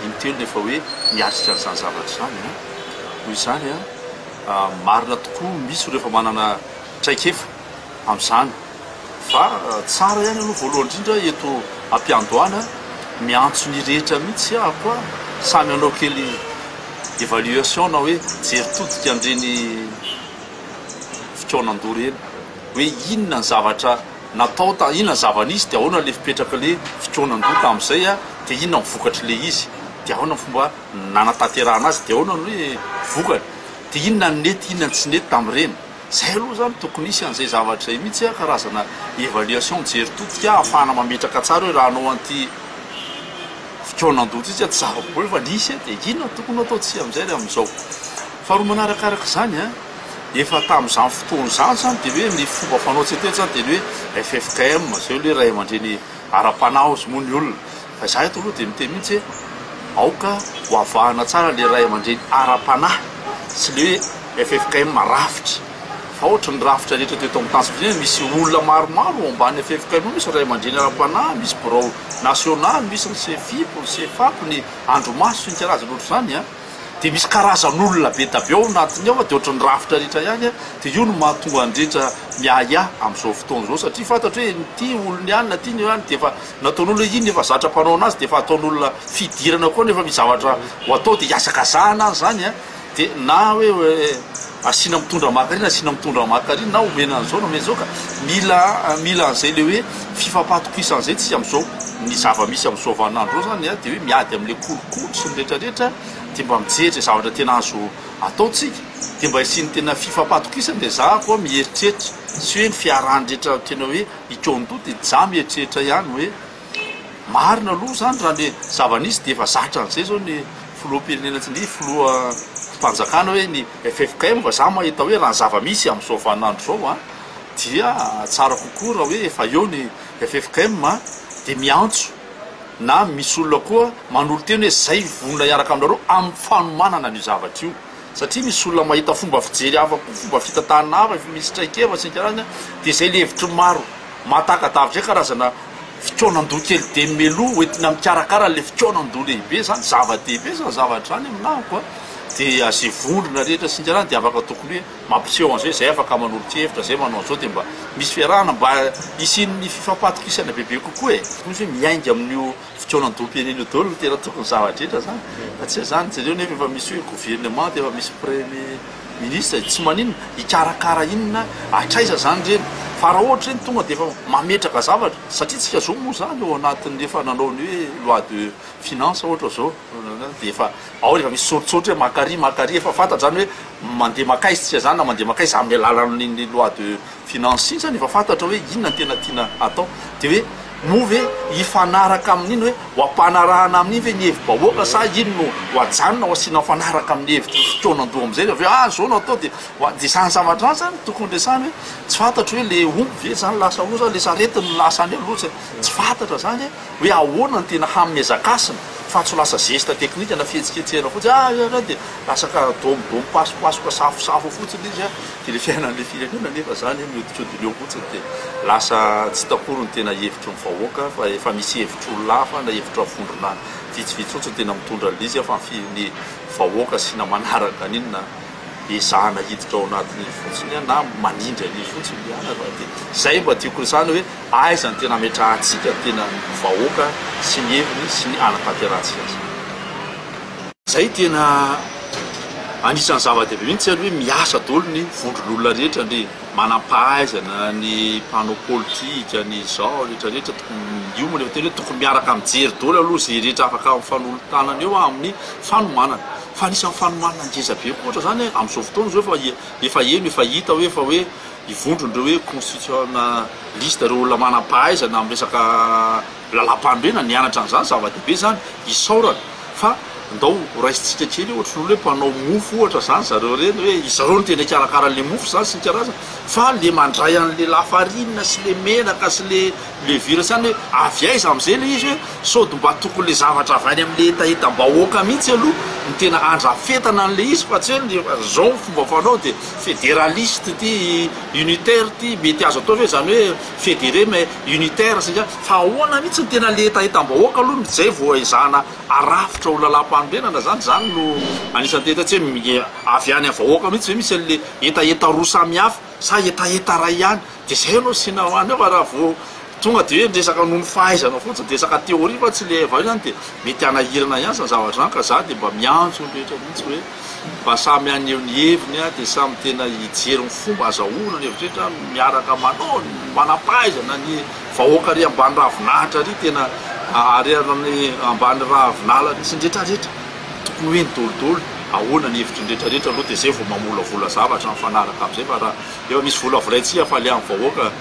intelo no efa hoe niatrika an'izany zavatra izany. Noho izany, marina tokoa misy ireo efa manana traikefa amin'izany. Fa tsara ihany aloha voalohany indrindra eto ampiandohana miantso ny rehetra mihitsy aho koa samy hanao kely évaluation na hoe jery todika an'ireny fikaonandoha ireny hoe inona ny zavatra natao ta inona ny zava-nisy dia ahoana ilay fipetrak'ilay fikaonandoha tamin'izay dia inona ny vokatr'ilay izy dia ahoana ny fomba nanatanterahana azy dia ahoana ny hoe vokany dia inona ny nety inona ny tsy nety tamin'ireny. Zay aloha zany tokony hisy an'izay zavatra izay mihitsy a, karazana évaluation mijery todika ahafahana mametraka tsara hoe raha hanao an'ity fikaonandoha ity tsika tsy zava-boa efa nisy a, dia inona no tokony ho ataontsika amin'izay ary amin'izao. Faharoa manarakaraka izany a, efa tamin'izany fotoana izany zany dia hoe ny fomba fanao tsy teto zany dia ny hoe ffkm, zay hoe ray aman-dreny ara-panahy hozy moa ny olona, fa izaho eto aloha dia miteny mihitsy hoe aoka ho avahana tsara ilay ray aman-dreny ara-panahy sy ilay hoe Ffkm rafitra fa ohatry ny rafitra rehetra teto amin'ny tany sy firenena misy olona maromaro ao ambany ffkm io, misy ray aman-dreny ara-panahy, misy birao nasionaly, misy ny sefip, ny sefap, ny andrimaso sy ny karazany ohatr'izany an, dia misy karazan'olona be da be ao anatiny ao dia ohatry ny rafitra rehetra ihany an, dia io no mahatonga ny rehetra miahiahy amin'izao fotoana izao satria fantatra hoe ity olona ihany na ity ny ihany dia efa nataon'olona hoe iny efa zatra mpanao anazy dia efa ataon'olona fidirana koa nefa misy zavatra ho atao dia hihazakazahana any izany an. Dia na hoe asiana mitondra maka ary na asiana mitondra maka ary na omena an'izao na omena an'izao ka mila mila an'izay le hoe fifampatokisana izay tsika amin'izao. Ny zava-misy amin'izao vaninandro izao zany dia hoe miady amin'ilay kolikoly sy ny rehetrarehetra dia mba mijery izay zavatra tena azo atao tsika dia mba hisian'ny tena fifampatokisana dia za koa mieritreritra tsy hoe ny fiarahan'ny rehetra tena hoe hikaon-doha dia za mieritreritra ihany hoe Marina aloha izany raha ny zava-nisy dia efa zatra an'izay izao ny filoham-pirenena sy ny filoham-panjakana hoe ny ffkm fa za mahita hoe raha ny zava-misy amin'izao vaninandro izao dia tsara kokoa raha hoe efa eo ny ffkm dia miantso na misy olona koa manolo-tena hoe zay vonona hiaraka aminareo amin'ny fanomanana an'io zavatra io satria misy olona mahita fomba fijery hafa koa, fomba fitantanana hafa, efa misy traikefa sy ny karazany dia izay le hevitry ny maro. Mahataka-davitra izay karazana fikaonan-doha kely dia mialoha ho entina mikarakara an'ilay fikaonan-doha lehibe izany, zava-dehibe izany zavatra izany aminahako a! dia izay vondrona rehetra sy ny karazany dia afaka tokony hoe mampiseho an'izay, izay afaka manolo-kevitra, izay manao an'izao dia mba misy fiarahana mba hisian'ny fifampatokisana bebe kokoa e! Misy hoe miainga amin'io fikaonan-doham-pirenena io daholo no tena tokony zava-drehetra izany fa tsy izany, jereo nefa efa misy hoe gouvernement dia efa misy premier Ministre, tsy maninona, hikarakara inona, hatraiza zany ireny? Fa raha ohatra ireny tonga dia efa mametraka zavatra, satria tsika zao moa zany ao anatin'ny efa nanao ny hoe loi de finance ohatra zao, dia efa ao efa misy soritsoritra hoe maka ary maka ary, efa fantatra zany hoe mandeha makaiza tsika zany na mandeha makaiza amin'ny alalan'iny loi de finance iny zany efa fantatra hoe inona no tena tiana atao, dia hoe Moa ve hifanaraka amin'iny hoe ho ampanarahana amin'iny ve ny hevi-bahoaka sa iny no ho ajanona ho asiana mifanaraka amin'ny hevitry ny fikaonan-doha amin'izay rehefa avy eo ah izao no atao dia dia izany zavatra izany izany no tokony resahana hoe tsy fantatro hoe le omby ve izany lasa aloha sa le sarety no lasa any aloha tsy fantatra izany hoe ahoana no tena hanomezan-kasina fa tsy ho lasa geste technique na fihetsiketsehana fotsiny ah ah dia lasa karaha domodomo pasopasoka safosafo fotsiny izy ah Dia ilay fiainan'ilay firenena anefa izany mihodinkodina eo fotsiny dia lasa tsy hita akory ny tena hevitry ny vahoaka fa efa misy hevitr'olona hafa na hevitra vondrona vitsivitsy fotsiny tena mitondra an'ilay izy fa ny vahoaka asiana manaraka an'iny na ezahana hiditra ao anatin'iny fotsiny na manindry an'iny fotsiny ilay anatra dia izay mba tiako resahana hoe aiza ny tena ametrahantsika ny tena vahoaka sy ny heviny sy ny hanatanterahantsika azy. Zay tena anisan'ny zava-dehibe mihitsy aloha hoe miasa daholo ny vondron'olona rehetra, ny manam-pahaizana, ny mpanao politika, ny izao rehetra rehetra tokony miomana efa tena hoe tokony miaraka mijery daholo aloha izay rehetra afaka mifanolo-tanana eo amin'ny fanomanana. Fa anisan'ny fanomanana ngeza be koa ohatra izany amin'izao fotoana izao efa efa heno efa hita hoe efa hoe hivondrona ireo hoe constitutionnaliste ireo olona manam-pahaizana amin'ny resaka lalàmpanorenana nianatra an'izany zava-dehibe izany isaorana fa ndao ho raisintsika kely ohatry ny hoe mpanao mofo ohatra izany zareo ireny hoe izareo no tena hikarakara an'ilay mofo izany sy ny karazany fa le mandray an'le lafarinina sy le menaka sy le levure sy any hoe avy aiza am'zay le izy hoe sao de mba tokony le zavatra avy any am'le hetahetam-bahoaka mihitsy aloha no tena andrafetana an'le izy fa tsy hoe le zao ny fomba fanao de federaliste ty unitaire ty mety azo atao ve zany hoe federé mais unitaire sy ny fa ahoana mihitsy ny tena le hetahetam-bahoaka aloha zay vao ezahana arafitra ho lalàm-panorenana zany zany no anisan'ny tena tsy hoe avy any amin'ny vahoaka mihitsy ve misy an'le hetaheta roa samihafa sa hetaheta ray ihany de zay aloha asiana ho any eo fa raha vao tonga de hoe resaka noho ny fahaizana fotsiny de resaka théorie fa tsy le avy zany de mety hanahirana ihany zany zavatra zany ka za de mba miantso ny rehetra mihitsy hoe mba samy haneho ny heviny a de samy tena hijery ny fomba azahoana ny hevitra miaraka manao manam-pahaizana ny vahoaka ary ambany ravinahitra ary tena ary ny ambany ravinala sy ny rehetrarehetra tokony hoe ny dolidoly ahoana ny hevitry ny rehetrarehetra aloha de zay vao mamolavola zavatra mifanaraka am'izay fa raha efa misy volavolaintsika fa le amin'ny vahoaka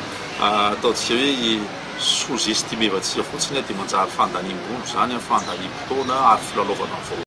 ataontsika hoe sous-estimevantsika fotsiny de manjary fandaniam-bola zany fandaniam-potoana ary filalaovana ny vahoaka.